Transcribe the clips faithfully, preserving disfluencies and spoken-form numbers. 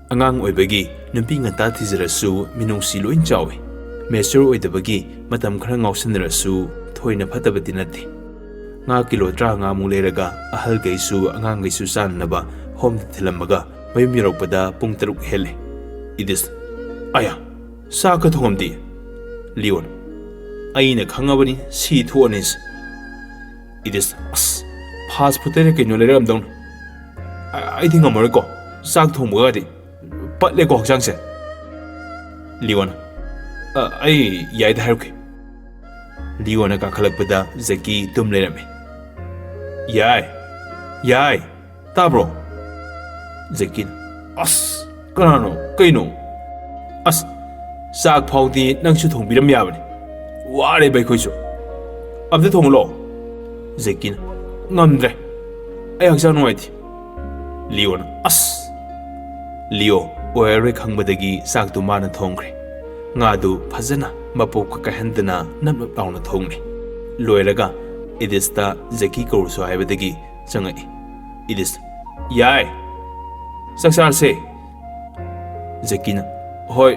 ꯑꯉꯥꯡ ꯑꯣꯏꯕꯒꯤ ꯅꯨꯄꯤ ꯉꯟꯇꯥ ꯊꯤꯖꯔꯁꯨ ꯃꯤꯅꯨꯡꯁꯤ ꯂꯣꯏ ꯆꯥꯎꯏ꯫ ꯃꯦꯆꯣꯔ ꯑꯣꯏꯗꯕꯒꯤ ꯃꯇꯝ ꯈꯔ ꯉꯥꯎꯁꯟꯅꯔꯁꯨ ꯊꯣꯏꯅ ꯐꯠꯇꯕꯗꯤ ꯅꯠꯇꯦ꯫ ꯉꯥ ꯀꯤꯂꯣ ꯇꯔꯥꯃꯉꯥꯃꯨꯛ ꯂꯩꯔꯒ ꯑꯍꯜꯈꯩꯁꯨ ꯑꯉꯥꯡꯈꯩꯁꯨ ꯆꯥꯅꯅꯕ ꯍꯣꯝꯗ ꯊꯤꯜꯂꯝꯃꯒ ꯃꯌꯨꯝ ꯌꯧꯔꯛꯄꯗ ꯄꯨꯡ ꯇꯔꯨꯛ ꯍꯦꯜꯂꯦ꯫ ꯏꯗꯤꯁ, "ꯑꯌꯥ, ꯆꯥꯛꯀ ꯊꯣꯡꯉꯝꯗꯦ?" ꯂꯤꯌꯣꯟ, "ꯑꯩꯅ ꯈꯪꯉꯕꯅꯤ ꯁꯤ ꯊꯣꯛꯑꯅꯤꯁꯦ꯫" ꯏꯗꯤꯁ, "ꯑꯁ, ꯐꯥꯁ ꯐꯨꯗꯇꯩꯅ ꯀꯩꯅꯣ ꯂꯩꯔꯛꯑꯝꯗꯧꯅꯤ꯫ ꯑ-, ꯑꯩꯗꯤ ꯉꯝꯃꯔꯣꯏꯀꯣ, ꯆꯥꯛ ꯊꯣꯡꯕꯒꯗꯤ ꯄꯠꯂꯦꯀꯣ ꯍꯛꯆꯥꯡꯁꯦ꯫" ꯂꯤꯌꯣꯟ, "ꯑ, ꯑꯩ ꯌꯥꯏꯗ ꯍꯥꯏꯔꯛꯀꯦ꯫" ꯂꯤꯌꯣꯅ ꯀꯥꯈꯠꯂꯛꯄꯗ ꯖꯦꯀꯤ ꯇꯨꯝ ꯂꯩꯔꯝꯃꯤ꯫ "ꯌꯥꯏ, ꯌꯥꯏ, ꯇꯥꯕ꯭ꯔꯣ?" ꯖꯦꯀꯤꯅ, "ꯑꯁ, ꯀꯅꯥꯅꯣ? ꯀꯩꯅꯣ?" "ꯑꯁ, ꯆꯥꯛ ꯐꯥꯎꯗꯤ ꯅꯪꯁꯨ ꯊꯣꯡꯕꯤꯔꯝ ꯌꯥꯕꯅꯤ꯫ ꯋꯥꯔꯦꯕ ꯑꯩꯈꯣꯏꯁꯨ꯫ ꯑꯝꯇ ꯊꯣꯡꯍꯜꯂꯣ꯫" ꯖꯦꯀꯤꯅ, "ꯉꯝꯗ꯭ꯔꯦ꯫ ꯑꯩ ꯍꯛꯆꯥꯡ ꯅꯨꯡꯉꯥꯏꯇꯦ꯫" ꯂꯤꯌꯣꯅ, "ꯑꯁ!" ꯂꯤꯌꯣ ꯑꯣꯏꯔꯔꯣꯏ ꯈꯪꯕꯗꯒꯤ ꯆꯥꯛꯇꯨ ꯃꯥꯅ ꯊꯣꯡꯈ꯭ꯔꯦ꯫ ꯉꯥꯗꯨ ꯐꯖꯅ ꯃꯄꯣꯞꯀ ꯀꯥꯏꯍꯟꯗꯅ ꯅꯞ ꯅꯞ ꯂꯥꯎꯅ ꯊꯣꯡꯂꯦ꯫ ꯂꯣꯏꯔꯒ ꯏꯗꯤꯁꯇ ꯖꯦꯀꯤ ꯀꯧꯔꯨꯁꯨ ꯍꯥꯏꯕꯗꯒꯤ ꯆꯪꯉꯛꯏ꯫ ꯏꯗꯤꯁ, "ꯌꯥꯏ, ꯆꯥꯛ ꯆꯥꯔꯁꯦ꯫" ꯖꯦꯀꯤꯅ, "ꯍꯣꯏ꯫"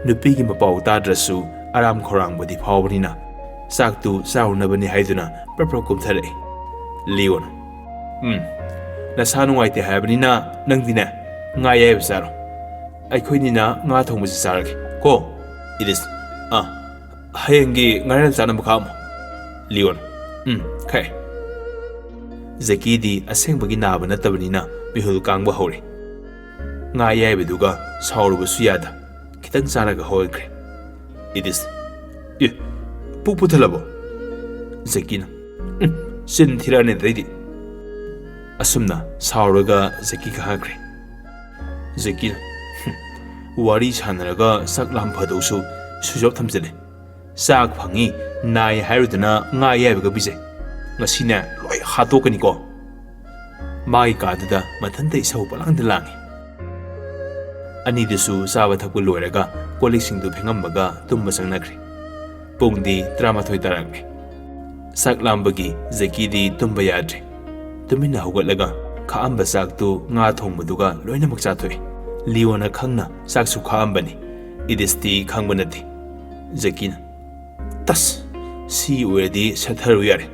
ꯅꯨꯄꯤꯒꯤ ꯃꯄꯥꯎ ꯇꯥꯗ꯭ꯔꯁꯨ ꯑꯔꯥꯝ ꯈꯧꯔꯥꯡꯕꯗꯤ ꯐꯥꯎꯕꯅꯤꯅ ꯆꯥꯛꯇꯨ ꯆꯥꯔꯨꯅꯕꯅꯤ ꯍꯥꯏꯗꯨꯅ ꯄ꯭ꯔꯞ ꯄ꯭ꯔꯞ ꯀꯨꯝꯊꯔꯛꯏ꯫ ꯂꯤꯌꯣꯅ, "ꯎꯝ, ꯅꯁꯥ ꯅꯨꯡꯉꯥꯏꯇꯦ ꯍꯥꯏꯕꯅꯤꯅ ꯅꯪꯗꯤꯅꯦ ꯉꯥ ꯑꯌꯥꯏꯕ ꯆꯥꯔꯣ꯫ ꯑꯩꯈꯣꯏꯅꯤꯅ ꯉꯥ ꯊꯣꯡꯕꯁꯤ ꯆꯥꯔꯒꯦ ꯀꯣ꯫" ꯏꯗꯤꯁ, "ꯑꯥ, ꯍꯌꯦꯡꯒꯤ ꯉꯥꯔꯦꯟ ꯆꯥꯅꯕ ꯈꯥꯛꯑꯝꯃꯣ꯫" ꯂꯤꯌꯣꯟ, "ꯎꯝ, ꯈꯥꯛꯑꯦ꯫" ꯖꯦꯀꯤꯗꯤ ꯑꯁꯦꯡꯕꯒꯤ ꯅꯥꯕ ꯅꯠꯇꯕꯅꯤꯅ ꯃꯤꯍꯨꯜ ꯀꯥꯡꯕ ꯍꯧꯔꯦ꯫ ꯉꯥ ꯑꯌꯥꯏꯕꯗꯨꯒ ꯁꯥꯎꯔꯨꯕꯁꯨ ꯌꯥꯗ ꯈꯤꯇꯪ ꯆꯥꯔꯒ ꯍꯧꯒꯠꯈ꯭ꯔꯦ꯫ ꯏꯗꯤꯁ, "ꯑꯦ, ꯄꯨꯛ ꯄꯨꯊꯜꯂꯕꯣ?" ꯖꯦꯀꯤꯅ, "ꯎꯝ, ꯆꯤꯟ ꯊꯤꯔꯛꯑꯅꯤ ꯑꯗꯩꯗꯤ꯫" ꯑꯁꯨꯝꯅ ꯁꯥꯎꯔꯒ ꯖꯦꯀꯤ ꯀꯥꯈꯠꯈ꯭ꯔꯦ꯫ ꯖꯦꯀꯤꯅ, "ꯍꯨꯝ, ꯋꯥꯔꯤ ꯁꯥꯟꯅꯔꯒ ꯆꯥꯛ ꯂꯥꯝ ꯐꯗꯧꯁꯨ ꯁ꯭ꯋꯤꯆ ꯑꯣꯐ ꯊꯝꯖꯤꯜꯂꯦ꯫ ꯆꯥꯛ ꯐꯪꯉꯤ, ꯅꯥꯏ ꯍꯥꯏꯔꯨꯗꯅ ꯉꯥ ꯑꯌꯥꯏꯕꯒ ꯄꯤꯖꯩ꯫ ꯉꯁꯤꯅꯦ ꯂꯣꯏ ꯍꯥꯠꯇꯣꯛꯀꯅꯤꯀꯣ꯫" ꯃꯥꯒꯤ ꯀꯥꯗꯨꯗ ꯃꯊꯟꯇ ꯏꯁꯧ ꯄꯪꯂꯥꯡꯗ ꯂꯥꯡꯉꯤ꯫ ꯑꯅꯤꯗꯨꯁꯨ ꯆꯥꯕ ꯊꯛꯄ ꯂꯣꯏꯔꯒ ꯀꯣꯜ ꯂꯤꯛꯁꯤꯡꯗꯨ ꯐꯦꯡꯉꯝꯃꯒ ꯇꯨꯝꯕ ꯆꯪꯅꯈ꯭ꯔꯦ꯫ ꯄꯨꯡꯗꯤ ꯇꯔꯥꯃꯥꯊꯣꯏ ꯇꯥꯔꯛꯂꯦ꯫ ꯆꯥꯛ ꯂꯥꯝꯕꯒꯤ ꯖꯦꯀꯤꯗꯤ ꯇꯨꯝꯕ ꯌꯥꯗ꯭ꯔꯦ꯫ ꯇꯨꯃꯤꯟꯅ ꯍꯧꯒꯠꯂꯒ ꯈꯥꯛꯑꯝꯕ ꯆꯥꯛꯇꯨ ꯉꯥ ꯊꯣꯡꯕꯗꯨꯒ ꯂꯣꯏꯅꯃꯛ ꯆꯥꯊꯣꯛꯏ꯫ ꯂꯤꯌꯣꯅ ꯈꯪꯅ ꯆꯥꯛꯁꯨ ꯈꯥꯛꯑꯝꯕꯅꯤ꯫ ꯏꯗꯤꯁꯇꯤ ꯈꯪꯕ ꯅꯠꯇꯦ꯫ ꯖꯦꯀꯤꯅ, "ꯇꯁ! ꯁꯤ ꯑꯣꯏꯔꯗꯤ ꯁꯦꯠꯊꯔꯨ ꯌꯥꯔꯦ꯫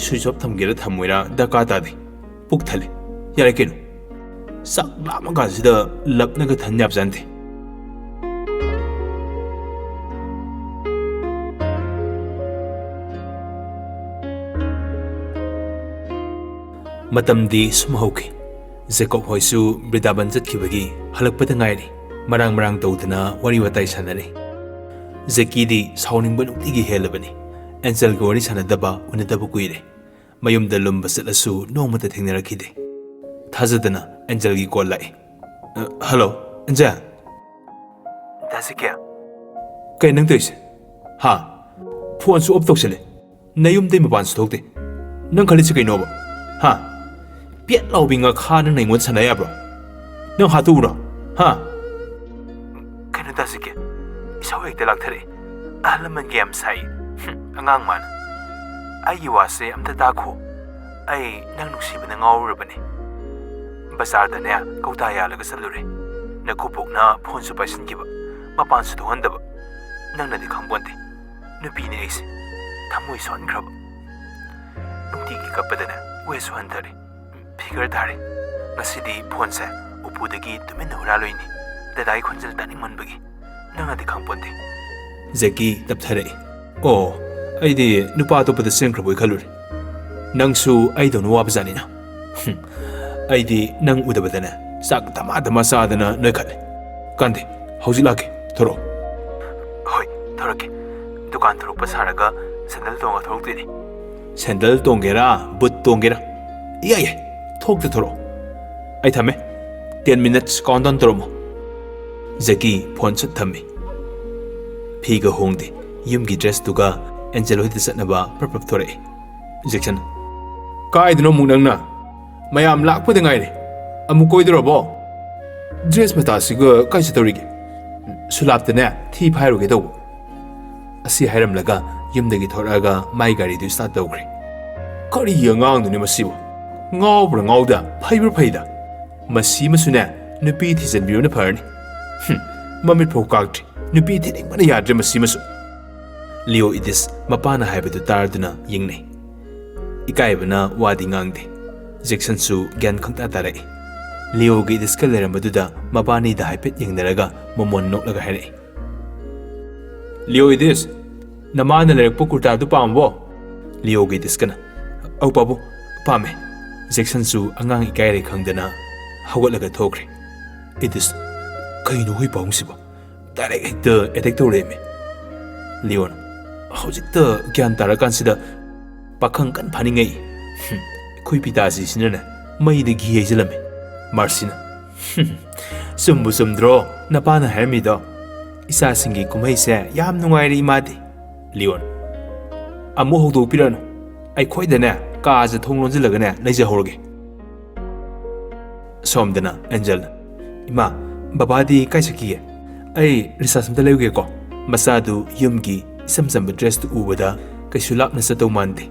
ꯁ꯭ꯋꯤꯆ ꯑꯣꯐ ꯊꯝꯒꯦꯔꯥ ꯊꯝꯃꯣꯏꯔꯥ ꯗꯔꯀꯥꯔ ꯇꯥꯗꯦ꯫ ꯄꯨꯛ ꯊꯜꯂꯦ꯫ ꯌꯥꯔꯦ ꯀꯩꯅꯣ꯫ ꯆꯥꯛ ꯂꯥꯝꯃꯀꯥꯟꯁꯤꯗ ꯂꯞꯅꯒ ꯊꯟ ꯌꯥꯕꯖꯥꯠ ꯅꯠꯇꯦ꯫" ꯃꯇꯝꯗꯤ ꯁꯨꯝ ꯍꯧꯈꯤ꯫ ꯖꯦꯀꯣꯕ ꯍꯣꯏꯁꯨ ꯕ꯭ꯔꯤꯟꯗꯥꯕꯟ ꯆꯠꯈꯤꯕꯒꯤ ꯍꯜꯂꯛꯄꯗ ꯉꯥꯏꯔꯤ꯫ ꯃꯔꯥꯡ ꯃꯔꯥꯡ ꯇꯧꯗꯅ ꯋꯥꯔꯤ ꯋꯥꯇꯥꯏ ꯁꯥꯟꯅꯔꯤ꯫ ꯖꯦꯀꯤꯗꯤ ꯁꯥꯎꯅꯤꯡꯕ ꯅꯨꯡꯇꯤꯒꯤ ꯍꯦꯜꯂꯕꯅꯤ꯫ ꯑꯦꯟꯖꯦꯜꯒ ꯋꯥꯔꯤ ꯁꯥꯟꯅꯗꯕ, ꯎꯅꯗꯕ ꯀꯨꯏꯔꯦ꯫ ꯃꯌꯨꯝꯗ ꯂꯨꯝꯕ ꯆꯠꯂꯁꯨ ꯅꯣꯡꯃꯇ ꯊꯦꯡꯅꯔꯛꯈꯤꯗꯦ꯫ ꯊꯥꯖꯗꯅ ꯑꯦꯟꯖꯦꯜꯒꯤ ꯀꯣꯜ ꯂꯥꯛꯏ꯫ "ꯑ, ꯍꯜꯂꯣ, ꯑꯦꯟꯖꯦꯜ?" "ꯗꯥ ꯖꯦꯀꯤ?" "ꯀꯩ ꯅꯪ ꯇꯧꯔꯤꯁꯦ? ꯍꯥ? ꯐꯣꯟꯁꯨ ꯑꯣꯐ ꯇꯧꯁꯜꯂꯦ꯫ ꯅꯌꯨꯝꯗꯩ ꯃꯄꯥꯟꯁꯨ ꯊꯣꯛꯇꯦ꯫ ꯅꯪ ꯈꯜꯂꯤꯁꯦ ꯀꯩꯅꯣꯕ? ꯍꯥ? ꯄꯦꯠ ꯂꯥꯎꯕꯤ ꯉꯥꯈꯥ ꯅꯪꯅ ꯑꯩꯉꯣꯟꯗ ꯁꯥꯟꯅ ꯌꯥꯕ꯭ꯔꯣ? ꯅꯪ ꯍꯥꯠꯇꯣꯛꯎꯔꯣ? ꯍꯥ?" "ꯀꯩꯅꯣ ꯗꯥ ꯖꯦꯀꯤ? ꯏꯁꯧ ꯍꯦꯛꯇ ꯂꯥꯛꯊꯔꯛꯑꯦ꯫ ꯑꯍꯜ ꯂꯃꯟꯒ ꯌꯥꯝ ꯁꯥꯏ꯫ ꯍꯨꯝ, ꯑꯉꯥꯡ ꯃꯥꯅ꯫ ꯑꯩꯒꯤ ꯋꯥꯁꯦ ꯑꯝꯇ ꯇꯥꯈꯣ꯫ ꯑꯩ ꯅꯪ ꯅꯨꯡꯁꯤꯕꯅ ꯉꯥꯎꯔꯨꯔꯕꯅꯦ꯫ ꯕꯖꯥꯔꯗꯅꯦ ꯀꯧꯇꯥ ꯌꯥꯜꯂꯒ ꯆꯠꯂꯨꯔꯦ꯫ ꯅꯀꯨꯕꯣꯛꯅ ꯐꯣꯟꯁꯨ ꯄꯥꯏꯁꯤꯟꯈꯤꯕ, ꯃꯄꯥꯟꯁꯨ ꯊꯣꯛꯍꯟꯗꯕ꯫ ꯅꯪꯅꯗꯤ ꯈꯪꯄꯣꯟꯇꯦ꯫ ꯅꯨꯄꯤꯅꯦ ꯑꯩꯁꯦ꯫ ꯊꯃꯣꯏ ꯁꯣꯟꯈ꯭ꯔꯕ꯫ ꯅꯨꯡꯇꯤꯒꯤ ꯀꯞꯄꯗꯅꯦ ꯋꯦꯠꯁꯨ ꯍꯟꯊꯔꯦ꯫ ꯐꯤꯒꯔ ꯇꯥꯔꯦ꯫ ꯉꯁꯤꯗꯤ ꯐꯣꯟꯁꯦ ꯎꯄꯨꯗꯒꯤ ꯇꯨꯃꯤꯟꯅ ꯍꯨꯔꯥꯜꯂꯨꯏꯅꯤ꯫ ꯗꯗꯥꯒꯤ ꯈꯣꯟꯖꯦꯜ ꯇꯥꯅꯤꯡꯃꯟꯕꯒꯤ꯫ ꯅꯪꯅꯗꯤ ꯈꯪꯄꯣꯟꯇꯦ꯫" ꯖꯦꯀꯤ ꯇꯞꯊꯔꯛꯏ꯫ "ꯑꯣ, ꯑꯩꯗꯤ ꯅꯨꯄꯥ ꯑꯇꯣꯞꯄꯗ ꯆꯦꯟꯈ꯭ꯔꯕꯣꯏ ꯈꯜꯂꯨꯔꯦ꯫ ꯅꯪꯁꯨ ꯑꯩꯗꯧꯅ ꯋꯥꯕꯖꯥꯠꯅꯤꯅ꯫ ꯍꯨꯝ, ꯑꯩꯗꯤ ꯅꯪ ꯎꯗꯕꯗꯅꯦ ꯆꯥꯛ ꯗꯃꯥ ꯗꯃꯥ ꯆꯥꯗꯅ ꯅꯣꯏꯈꯠꯂꯦ꯫ ꯀꯥꯟꯗꯦ, ꯍꯧꯖꯤꯛ ꯂꯥꯛꯀꯦ, ꯊꯣꯔꯛꯑꯣ꯫" "ꯍꯣꯏ, ꯊꯣꯔꯛꯀꯦ꯫ ꯗꯨꯀꯥꯟ ꯊꯣꯔꯛꯄ ꯁꯥꯔꯒ ꯁꯦꯟꯗꯜ ꯇꯣꯡꯉ ꯊꯣꯔꯛꯇꯣꯏꯅꯤ꯫" "ꯁꯦꯟꯗꯜ ꯇꯣꯡꯒꯦꯔꯥ, ꯕꯨꯠ ꯇꯣꯡꯒꯦꯔꯥ, ꯏꯌꯥ ꯌꯥꯏ꯫ ꯊꯣꯛꯇ ꯊꯣꯔꯛꯑꯣ꯫ ꯑꯩ ꯊꯝꯃꯦ꯫ Ten minutes countdown ꯇꯧꯔꯝꯃꯣ꯫" ꯖꯦꯀꯤ ꯐꯣꯟ ꯁꯠ ꯊꯝꯃꯤ꯫ ꯐꯤꯒ ꯍꯣꯡꯗꯦ꯫ ꯌꯨꯝꯒꯤ ꯗ꯭ꯔꯦꯁꯇꯨꯒ ꯑꯦꯟꯖꯦꯜ ꯍꯣꯏꯗ ꯆꯠꯅꯕ ꯄ꯭ꯔꯞ ꯄ꯭ꯔꯞ ꯊꯣꯔꯛꯑꯦ꯫ ꯖꯦꯛꯁꯟ, "ꯀꯥꯏꯗꯅꯣ ꯑꯃꯨꯛ ꯅꯪꯅ? ꯃꯌꯥꯝ ꯂꯥꯛꯄꯗ ꯉꯥꯏꯔꯦ꯫ ꯑꯃꯨꯛ ꯀꯣꯏꯗꯣꯔꯕꯣ? ꯗ꯭ꯔꯦꯁ ꯃꯇꯥꯁꯤꯒ ꯀꯥꯏ ꯆꯠꯇꯧꯔꯤꯒꯦ? ꯁꯨꯂꯥꯞꯇꯅꯦ ꯊꯤ ꯐꯥꯏꯔꯨꯒꯦ ꯇꯧꯕ꯫" ꯑꯁꯤ ꯍꯥꯏꯔꯝꯂꯒ ꯌꯨꯝꯗꯒꯤ ꯊꯣꯔꯛꯑꯒ ꯃꯥꯏ ꯒꯥꯔꯤꯗꯨ start ꯇꯧꯈ꯭ꯔꯦ꯫ "ꯀꯔꯤ ꯑꯉꯥꯡꯗꯨꯅꯦ ꯃꯁꯤꯕꯨ? ꯉꯥꯎꯕ꯭ꯔꯥ ꯉꯥꯎꯗ, ꯐꯩꯕ꯭ꯔꯥ ꯐꯩꯗ? ꯃꯁꯤꯃꯁꯨꯅꯦ, ꯅꯨꯄꯤ ꯊꯤꯖꯤꯟꯕꯤꯕꯅ ꯐꯔꯅꯤ꯫ ꯍꯨꯝ, ꯃꯃꯤꯠ ꯐꯥꯎ ꯀꯥꯛꯇ꯭ꯔꯤ꯫ ꯅꯨꯄꯤ ꯊꯤꯅꯤꯡꯕꯅ ꯌꯥꯗ꯭ꯔꯦ ꯃꯁꯤꯃꯁꯨ꯫" ꯂꯤꯑꯣ ꯏꯗꯤꯁ ꯃꯄꯥꯅ ꯍꯥꯏꯕꯗꯨ ꯇꯥꯔꯗꯨꯅ ꯌꯦꯡꯅꯩ꯫ ꯏꯀꯥꯏꯕꯅ ꯋꯥꯗꯤ ꯉꯥꯡꯗꯦ꯫ ꯖꯦꯛꯁꯟꯁꯨ ꯒ꯭ꯌꯥꯟ ꯈꯪꯇꯥ ꯇꯥꯔꯛꯏ꯫ ꯂꯤꯑꯣꯒ ꯏꯗꯤꯁꯀ ꯂꯩꯔꯝꯕꯗꯨꯗ ꯃꯕꯥꯅꯤꯗ ꯍꯥꯏꯐꯦꯠ ꯌꯦꯡꯅꯔꯒ ꯃꯣꯃꯣꯟ ꯅꯣꯛꯂꯒ ꯍꯥꯏꯔꯛꯏ, "ꯂꯤꯑꯣ ꯏꯗꯤꯁ, ꯅꯃꯥꯅ ꯂꯩꯔꯛꯄ ꯀꯨꯔꯇꯥꯗꯨ ꯄꯥꯝꯃꯕꯣ?" ꯂꯤꯑꯣꯒ ꯏꯗꯤꯁꯀꯅ, "ꯑꯧ ꯄꯥꯕꯨꯡ, ꯄꯥꯝꯃꯦ꯫" ꯖꯦꯛꯁꯟꯁꯨ ꯑꯉꯥꯡ ꯏꯀꯥꯏꯔꯦ ꯈꯪꯗꯅ ꯍꯧꯒꯠꯂꯒ ꯊꯣꯛꯈ꯭ꯔꯦ꯫ ꯏꯗꯤꯁ, "ꯀꯩꯅꯣ ꯍꯣꯏ ꯄꯥꯕꯨꯡꯁꯤꯕꯣ? Direct ꯍꯦꯛꯇ attack ꯇꯧꯔꯛꯑꯦꯃꯦ꯫" ꯂꯤꯑꯣꯅ, "ꯍꯧꯖꯤꯛꯇ ꯒ꯭ꯌꯥꯟ ꯇꯥꯔꯀꯥꯟꯁꯤꯗ ꯄꯥꯈꯪ ꯀꯟ ꯐꯥꯅꯤꯡꯉꯛꯏ꯫ ꯍꯨꯝ, ꯑꯩꯈꯣꯏ ꯄꯤꯇꯥꯖꯤꯁꯤꯅꯅꯦ ꯃꯩꯗ ꯘꯤ ꯍꯩꯖꯤꯜꯂꯝꯃꯦ꯫" ꯃꯥꯔꯁꯤꯅ, "ꯍꯨꯝ, ꯆꯨꯝꯕꯨ ꯆꯨꯝꯗ꯭ꯔꯣ ꯅꯄꯥꯅ ꯍꯥꯏꯔꯝꯃꯤꯗꯣ? ꯏꯆꯥꯁꯤꯡꯒꯤ ꯀꯨꯝꯍꯩꯁꯦ ꯌꯥꯝ ꯅꯨꯡꯉꯥꯏꯔꯦ ꯏꯃꯥꯗꯤ꯫" ꯂꯤꯑꯣꯅ, "ꯑꯃꯨꯛ ꯍꯧꯗꯣꯛꯄꯤꯔꯛꯑꯅꯨ꯫ ꯑꯩꯈꯣꯏꯗꯅꯦ ꯀꯥꯁꯦ ꯊꯣꯡ ꯂꯣꯟꯁꯤꯜꯂꯒꯅꯦ ꯂꯩꯖꯍꯧꯔꯒꯦ꯫" ꯁꯣꯝꯗꯅ ꯑꯦꯟꯖꯦꯜꯅ, "ꯏꯃꯥ, ꯕꯕꯥꯗꯤ ꯀꯥꯏ ꯆꯠꯈꯤꯒꯦ? ꯑꯩ ꯔꯤꯆꯥꯔꯖ ꯑꯝꯇ ꯂꯩꯔꯨꯒꯦꯀꯣ꯫" ꯃꯆꯥꯗꯨ ꯌꯨꯝꯒꯤ ꯏꯆꯝ ꯆꯝꯕ ꯗ꯭ꯔꯦꯁꯇꯨ ꯎꯕꯗ ꯀꯩꯁꯨ ꯂꯥꯞꯅ ꯆꯠꯇꯧ ꯃꯥꯟꯗꯦ꯫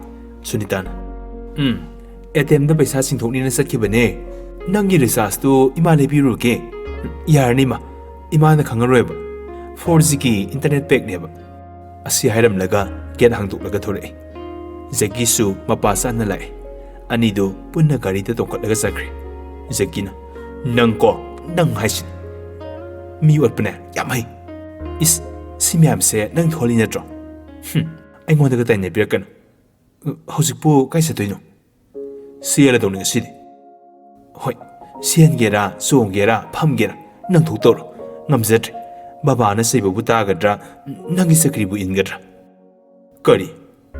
ꯁꯨꯅꯤꯇꯥꯅ, "ꯎꯝ, ATMꯗ ꯄꯩꯁꯥ ꯆꯤꯡꯊꯣꯛꯅꯤꯅ ꯆꯠꯈꯤꯕꯅꯦ꯫ ꯅꯪꯒꯤ ꯔꯤꯆꯥꯔꯖꯇꯨ ꯏꯃꯥ ꯂꯩꯕꯤꯔꯨꯔꯒꯦ꯫" "ꯌꯥꯔꯅꯤ ꯏꯃꯥ, ꯏꯃꯥꯅ ꯈꯪꯉꯔꯣꯏꯕ꯫ Four Gꯒꯤ internet packꯅꯦꯕ꯫" ꯑꯁꯤ ꯍꯥꯏꯔꯝꯂꯒ ꯒꯦꯠ ꯍꯥꯡꯗꯣꯛꯂꯒ ꯊꯣꯔꯛꯏ꯫ ꯖꯦꯛꯀꯤꯁꯨ ꯃꯄꯥ ꯆꯥꯅ ꯂꯥꯛꯏ꯫ ꯑꯅꯤꯗꯨ ꯄꯨꯟꯅ ꯒꯥꯔꯤꯗ ꯇꯣꯡꯈꯠꯂꯒ ꯆꯠꯈ꯭ꯔꯦ꯫ ꯖꯦꯛꯀꯤꯅ, "ꯅꯪꯀꯣ, ꯅꯪ ꯍꯥꯏꯁꯤꯅꯤ꯫ ꯃꯤ ꯑꯣꯠꯄꯅꯦ ꯌꯥꯝ ꯍꯩ꯫ ꯏꯁ, ꯁꯤ ꯃꯌꯥꯝꯁꯦ ꯅꯪ ꯊꯣꯛꯍꯜꯂꯤ ꯅꯠꯇ꯭ꯔꯣ? ꯍꯨꯝ, ꯑꯩꯉꯣꯟꯗꯒ ꯇꯥꯏꯅꯕꯤꯔꯛꯀꯅꯨ꯫ ꯍꯧꯖꯤꯛꯄꯨ ꯀꯥꯏ ꯆꯠꯇꯣꯏꯅꯣ?" "ꯆꯦꯜꯂꯗꯧꯅꯤ ꯉꯁꯤꯗꯤ꯫" "ꯍꯣꯏ, ꯆꯦꯟꯒꯦꯔꯥ, ꯆꯣꯡꯒꯦꯔꯥ, ꯐꯝꯒꯦꯔꯥ, ꯅꯪ ꯊꯣꯛꯇꯧꯔꯣ꯫ ꯉꯝꯖꯗ꯭ꯔꯦ꯫ ꯕꯕꯥꯅ ꯆꯩꯕꯕꯨ ꯇꯥꯒꯗ꯭ꯔꯥ, ꯅꯪꯒꯤ ꯆꯀ꯭ꯔꯤꯕꯨ ꯏꯟꯒꯗ꯭ꯔꯥ?" "ꯀꯔꯤ?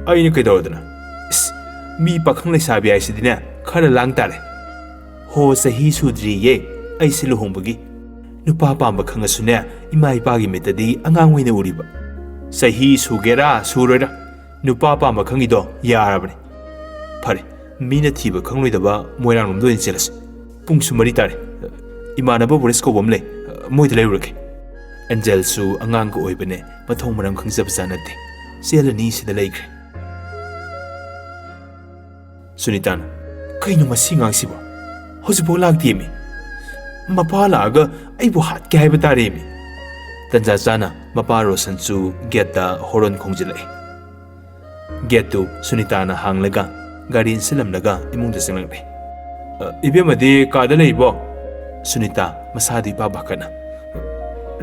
ꯑꯩꯅ ꯀꯩꯗꯧꯔꯗꯅ? ꯏꯁ, ꯃꯤ ꯄꯥꯈꯪ ꯂꯩꯁꯥꯕꯤ ꯍꯥꯏꯁꯤꯗꯤꯅꯦ, ꯈꯔ ꯂꯥꯡ ꯇꯥꯔꯦ꯫ ꯍꯣ, ꯆꯍꯤ ꯁꯨꯗ꯭ꯔꯤꯌꯦ ꯑꯩꯁꯦ ꯂꯨꯍꯣꯡꯕꯒꯤ꯫ ꯅꯨꯄꯥ ꯄꯥꯝꯕ ꯈꯪꯉꯁꯨꯅꯦ, ꯏꯃꯥ ꯏꯄꯥꯒꯤ ꯃꯤꯠꯇꯗꯤ ꯑꯉꯥꯡ ꯑꯣꯏꯅ ꯎꯔꯤꯕ꯫ ꯆꯍꯤ ꯁꯨꯒꯦꯔꯥ ꯁꯨꯔꯣꯏꯔꯥ, ꯅꯨꯄꯥ ꯄꯥꯝꯕ ꯈꯪꯉꯤꯗꯣ ꯌꯥꯔꯕꯅꯤ꯫ ꯐꯔꯦ, ꯃꯤꯅ ꯊꯤꯕ ꯈꯪꯂꯣꯏꯗꯕ ꯃꯣꯏꯔꯥꯡꯂꯣꯝꯗ ꯑꯣꯏꯅ ꯆꯦꯜꯂꯁꯤ꯫ ꯄꯨꯡꯁꯨ ꯃꯔꯤ ꯇꯥꯔꯦ꯫ ꯏꯃꯥꯟꯅꯕ ꯕꯣꯔꯤꯁ ꯀꯧꯕ ꯑꯃ ꯂꯩ, ꯃꯣꯏꯗ ꯂꯩꯔꯨꯔꯒꯦ꯫" ꯑꯦꯟꯖꯦꯜꯁꯨ ꯑꯉꯥꯡꯒ ꯑꯣꯏꯕꯅꯦ, ꯃꯊꯣꯡ ꯃꯔꯝ ꯈꯪꯖꯕꯖꯥꯠ ꯅꯠꯇꯦ꯫ ꯆꯦꯜꯂꯅꯤ ꯁꯤꯗ ꯂꯩꯈ꯭ꯔꯦ꯫ ꯁꯨꯅꯤꯇꯥꯅ, "ꯀꯩꯅꯣ ꯃꯁꯤ ꯑꯉꯥꯡꯁꯤꯕꯣ? ꯍꯧꯖꯤꯛꯐꯥꯎ ꯂꯥꯛꯇꯦꯃꯤ꯫ ꯃꯄꯥ ꯂꯥꯛꯑꯒ ꯑꯩꯕꯨ ꯍꯥꯠꯀꯦ ꯍꯥꯏꯕ ꯇꯥꯔꯦꯃꯤ!" ꯇꯟꯖꯥ ꯆꯥꯅ ꯃꯄꯥ ꯔꯣꯁꯟꯁꯨ ꯒꯦꯠꯇ ꯍꯣꯔꯣꯟ ꯈꯣꯡꯖꯤꯜꯂꯛꯑꯦ꯫ ꯒꯦꯠꯇꯨ ꯁꯨꯅꯤꯇꯥꯅ ꯍꯥꯡꯂꯒ ꯒꯥꯔꯤ ꯏꯟꯁꯤꯜꯂꯝꯂꯒ ꯏꯃꯨꯡꯗ ꯆꯪꯂꯛꯂꯦ꯫ "ꯑ, ꯏꯕꯦꯝꯃꯗꯤ ꯀꯥꯗ ꯂꯩꯕꯣ?" ꯁꯨꯅꯤꯇꯥ ꯃꯁꯥꯗꯤ ꯏꯄꯥ ꯄꯥꯈꯠꯅ,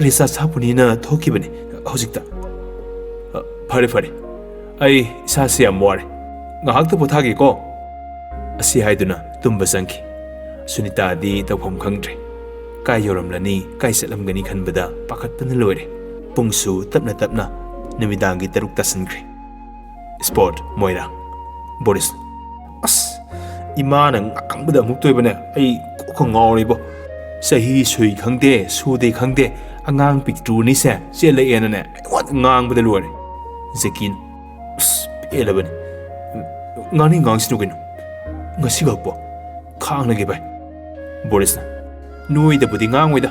"ꯔꯤꯆꯥꯔꯖ ꯍꯥꯞꯄꯨꯅꯤꯅ ꯊꯣꯛꯈꯤꯕꯅꯤ ꯍꯧꯖꯤꯛꯇ꯫" "ꯑ, ꯐꯔꯦ, ꯐꯔꯦ꯫ ꯑꯩ ꯏꯁꯥꯁꯦ ꯌꯥꯝ ꯋꯥꯔꯦ꯫ ꯉꯥꯏꯍꯥꯛꯇ ꯄꯣꯊꯥꯒꯦꯀꯣ?" ꯑꯁꯤ ꯍꯥꯏꯗꯨꯅ ꯇꯨꯝꯕ ꯆꯪꯈꯤ꯫ ꯁꯨꯅꯤꯇꯥꯗꯤ ꯇꯧꯐꯝ ꯈꯪꯗ꯭ꯔꯦ꯫ ꯀꯥꯏ ꯌꯧꯔꯝꯂꯅꯤ, ꯀꯥꯏ ꯆꯠꯂꯝꯒꯅꯤ ꯈꯟꯕꯗ ꯄꯥꯈꯠꯄꯅ ꯂꯣꯏꯔꯦ꯫ ꯄꯨꯡꯁꯨ ꯇꯞꯅ ꯇꯞꯅ ꯅꯨꯃꯤꯗꯥꯡꯒꯤ ꯇꯔꯨꯛ ꯇꯥꯁꯤꯟꯈ꯭ꯔꯦ꯫ ꯁ꯭ꯄꯣꯔꯠ, ꯃꯣꯏꯔꯥꯡ꯫ ꯕꯣꯔꯤꯁ, "ꯑꯁ, ꯏꯃꯥꯅ ꯉꯥꯡꯕꯗ ꯑꯃꯨꯛꯇꯣꯏꯕꯅꯦ, ꯑꯩ ꯀꯣꯛꯀ ꯉꯥꯎꯔꯤꯕꯣ꯫ ꯆꯍꯤ ꯁꯨꯏ ꯈꯪꯗꯦ, ꯁꯨꯗꯦ ꯈꯪꯗꯦ, ꯑꯉꯥꯡ ꯄꯤꯛꯇ꯭ꯔꯨꯅꯤꯁꯦ ꯆꯦꯜꯂꯛꯑꯦꯅꯅꯦ ꯑꯩꯉꯣꯟꯗ ꯉꯥꯡꯕꯗ ꯂꯣꯏꯔꯦ꯫" ꯖꯦꯀꯤꯟ, "ꯑꯁ, ꯄꯦꯜꯂꯕꯅꯤ꯫ ꯉꯥꯡꯅꯤꯡ ꯉꯥꯡꯁꯤꯅꯨ ꯀꯩꯅꯣ꯫ ꯉꯁꯤꯈꯛꯄꯣ ꯈꯥꯡꯂꯒꯦ ꯚꯥꯏ꯫" ꯕꯣꯔꯤꯁꯅ, "ꯅꯣꯏꯗꯕꯨꯗꯤ ꯉꯥꯡꯉꯣꯏꯗ,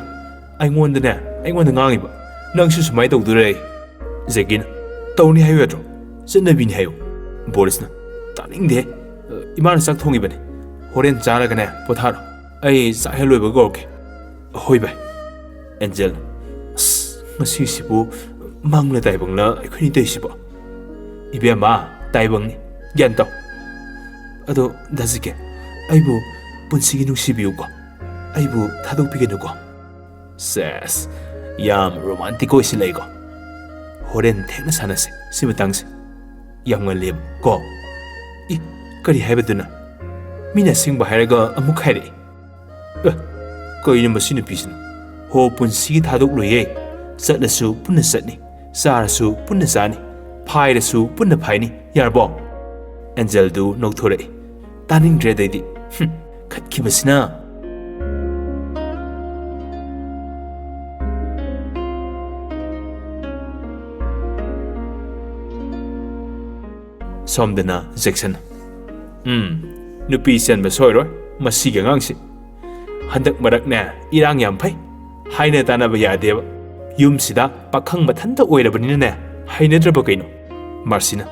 ꯑꯩꯉꯣꯟꯗꯅꯦ, ꯑꯩꯉꯣꯟꯗ ꯉꯥꯡꯉꯤꯕ꯫ ꯅꯪꯁꯨ ꯁꯨꯃꯥꯏꯅ ꯇꯧꯗꯣꯔꯦ?" ꯖꯦꯀꯤꯅ, "ꯇꯧꯅꯤ ꯍꯥꯏꯌꯨ ꯌꯥꯗ꯭ꯔꯣ? ꯆꯠꯅꯕꯤꯅꯤ ꯍꯥꯏꯌꯨ꯫" ꯕꯣꯔꯤꯁꯅ, "ꯇꯥꯅꯤꯡꯗꯦ꯫ ꯏꯃꯥꯅ ꯆꯥꯛ ꯊꯣꯡꯉꯤꯕꯅꯤ꯫ ꯍꯣꯔꯦꯟ ꯆꯥꯔꯒꯅꯦ ꯄꯣꯊꯥꯔꯣ꯫ ꯑꯩ ꯆꯥꯛ ꯍꯦꯛ ꯂꯣꯏꯕꯒ ꯀꯧꯔꯛꯀꯦ꯫" "ꯍꯣꯏ ꯚꯥꯏ꯫" ꯑꯦꯟꯖꯦꯜꯅ, "ꯑꯁ, ꯉꯁꯤꯁꯤꯕꯨ ꯃꯪꯂ ꯇꯥꯏꯕꯪꯂ ꯑꯩꯈꯣꯏꯅꯤ ꯇꯧꯔꯤꯁꯤꯕꯣ?" "ꯏꯕꯦꯝꯃ, ꯇꯥꯏꯕꯪꯅꯤ꯫ ꯒ꯭ꯌꯥꯟ ꯇꯥꯎ꯫ ꯑꯗꯣ ꯗꯥ ꯖꯦꯀꯤꯟ, ꯑꯩꯕꯨ ꯄꯨꯟꯁꯤꯒꯤ ꯅꯨꯡꯁꯤꯕꯤꯌꯨꯀꯣ꯫ ꯑꯩꯕꯨ ꯊꯥꯗꯣꯛꯄꯤꯒꯅꯨꯀꯣ꯫" ꯁꯦꯁ, ꯌꯥꯝ ꯔꯣꯃꯥꯟꯇꯤꯛ ꯑꯣꯏꯁꯤꯜꯂꯛꯏꯀꯣ꯫ "ꯍꯣꯔꯦꯟ ꯊꯦꯡꯅ ꯁꯥꯟꯅꯁꯦ ꯁꯤ ꯃꯇꯥꯡꯁꯦ꯫ ꯌꯥꯝ ꯉꯜꯂꯦꯕ ꯀꯣ꯫" "ꯏ, ꯀꯔꯤ ꯍꯥꯏꯕꯗꯨꯅ? ꯃꯤꯅ ꯑꯁꯦꯡꯕ ꯍꯥꯏꯔꯒ ꯑꯃꯨꯛ ꯍꯥꯏꯔꯛꯏ꯫ ꯑꯦ, ꯀꯩꯅꯣ ꯃꯁꯤ ꯅꯨꯄꯤꯁꯤꯅ? ꯍꯣ, ꯄꯨꯟꯁꯤꯒꯤ ꯊꯥꯗꯣꯛꯂꯣꯏꯌꯦ꯫ ꯆꯠꯂꯁꯨ ꯄꯨꯟꯅ ꯆꯠꯅꯤ, ꯆꯥꯔꯁꯨ ꯄꯨꯟꯅ ꯆꯥꯅꯤ, ꯐꯥꯏꯔꯁꯨ ꯄꯨꯟꯅ ꯐꯥꯏꯅꯤ꯫ ꯌꯥꯔꯕꯣ?" ꯑꯦꯟꯖꯦꯜꯗꯨ ꯅꯣꯛꯊꯣꯔꯛꯏ꯫ "ꯇꯥꯅꯤꯡꯗ꯭ꯔꯦ ꯑꯗꯩꯗꯤ꯫ ꯍꯨꯝ, ꯈꯠꯈꯤꯕꯁꯤꯅ꯫" ꯁꯣꯝꯗꯅ ꯖꯦꯛꯁꯟ, "ꯎꯝ, ꯅꯨꯄꯤ ꯆꯦꯟꯕ ꯁꯣꯏꯔꯣꯏ ꯃꯁꯤꯒꯤ ꯑꯉꯥꯡꯁꯤ꯫ ꯍꯟꯗꯛ ꯃꯔꯛꯅꯦ ꯏꯔꯥꯡ ꯌꯥꯝ ꯐꯩ, ꯍꯥꯏꯅ ꯇꯥꯅꯕ ꯌꯥꯗꯦꯕ꯫ ꯌꯨꯝꯁꯤꯗ ꯄꯥꯈꯪ ꯃꯊꯟꯇ ꯑꯣꯏꯔꯕꯅꯤꯅꯅꯦ ꯍꯩꯅꯗ꯭ꯔꯕ ꯀꯩꯅꯣ? ꯃꯥꯔꯁꯤꯅ,